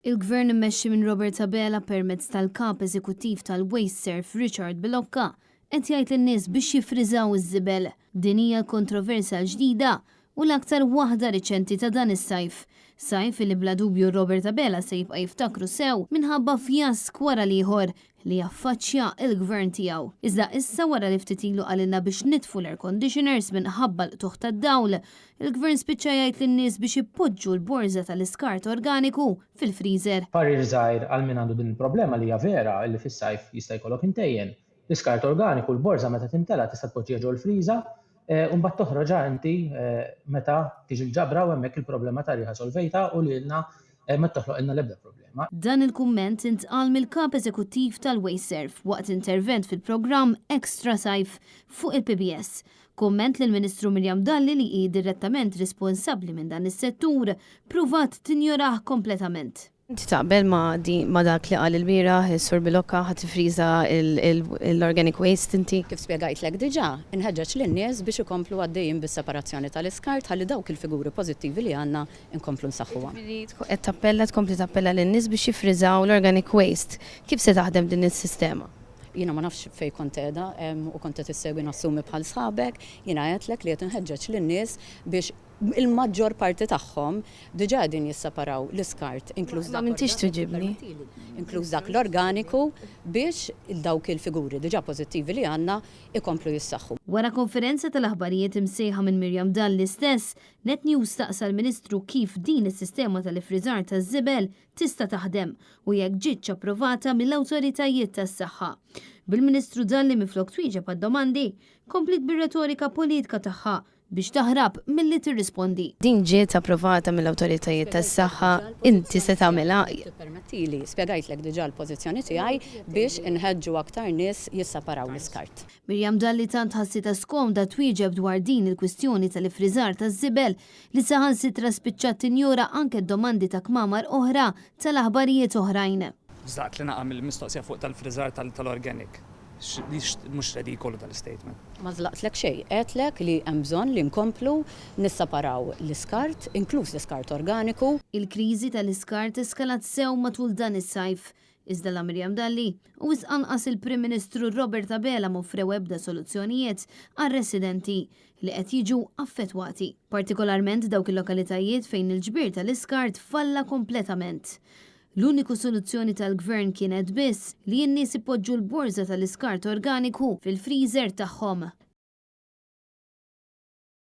Il-Gvern immexxi minn Robert Abela permezz tal-Kap Eżekuttiv tal-WasteServ Richard Bilocca qed jgħid lin-nies biex jiffriżaw iż-żibel. Din hija l-kontroversja l-ġdida u l-aktar waħda riċenti ta' dan is-sajf. Sajf illi bla dubju Robert Abela se jibqa' jiftakru sew minħabba fjask wara l-ieħor li jaffaċċja l-Gvern tiegħu. Iżda issa wara li ftit ilu qalilna biex nitfu l-air conditioners minħabba l-qtugħ tad-dawl, il-Gvern spiċċa jgħid lin-nies biex ipoġġu l-borża tal-iskart organiku fil-freezer. Parir żgħir għal min għandu din il-problema li hija vera illi fis-sajf jista' jkollok imtejjen. L-iskart organiku, l-borża meta timtela tista' tpoġġiha ġol-friża u mbagħad toħroġha inti meta tiġi l-ġabra u hemmhekk il-problema tar-riħa solvejtha u lilna ma toħloqilna l-ebda problema. Dan il-kumment intqal mill-Kap Eżekuttiv tal-Wasteserv waqt intervent fil-programm Extra Sajf fuq il-PBS. Kumment li l-Ministru Miriam Dalli li hi direttament risponsabbli minn dan is-settur pruvat tinjorah kompletament. Inti taqbel ma' di ma' dak li qal ilbieraħ is-Sur Bilocca ħa tiffriża l-organic waste inti? Kif spjegajtlek diġà, inħeġġeġ lin-nies biex ikomplu għaddejjin bis-separazzjoni tal-iskart ħalli dawk il-figuri pożittivi li għandna nkomplu nsaħħuhom. Jiġifieri qed tappella, tkompli tappella lin-nies biex jiffriżaw l-organic waste. Kif se taħdem din is-sistema? Jiena ma nafx fejn kont qiegħda u kont qed issegwi nassumi bħal sħabek, jiena għedtlek li qed inħeġġeġ lin-nies biex il-maġġor parti tagħhom diġà qegħdin jisseparaw l-iskart inkluż dak Ma m'intix twiġibni. inkluż dak l-organiku biex dawk il-figuri diġà pożittivi li għandna ikomplu jissaħħu. Wara konferenza tal-aħbarijiet imsejħa minn Miriam Dalli stess, Net News staqsa l-Ministru kif din is-sistema tal-iffriżar taż-żibel tista' taħdem u jekk ġietx approvata mill-awtoritajiet tas-saħħa. Bil-Ministru Dalli minflok twieġeb għad-domandi, kompliet bir-retorika politka tagħha biex taħrab milli tirrispondi. Din ġiet approvata mill-awtoritajiet tas-saħħa, inti se tagħmilha? Tippermettili, spjegajtlek diġà l-pożizzjoni tiegħi biex inħeġġu aktar nies jisseparaw l-iskart. Miriam Dalli tant ħassitha skomda twieġeb dwar din il-kwistjoni tal-iffriżar taż-żibel li saħansitra spiċċat tinjora anke d-domandi ta' kmamar oħra tal-aħbarijiet oħrajn. Żdaqt li naqa' mill-mistoqsija fuq tal-friżar tal-organic. Mhux redikolu dal-istatement. Ma żlaqtlek xejn. Għedtlek li hemm bżonn li nkomplu nisseparaw l-iskart, inkluż l-iskart organiku. Il-kriżi tal-iskart eskalat sew matul dan is-sajf. Iżda la Miriam Dalli u wisq anqas il-Prim Ministru Robert Abela m'offrew ebda soluzzjonijiet għar-residenti li qed jiġu affettwati. Partikolarment dawk il-lokalitajiet fejn il-ġbir tal-iskart falla kompletament. L-uniku soluzzjoni tal-Gvern kienet biss li n-nies ipoġġu l-borża tal-iskart organiku fil-freezer tagħhom.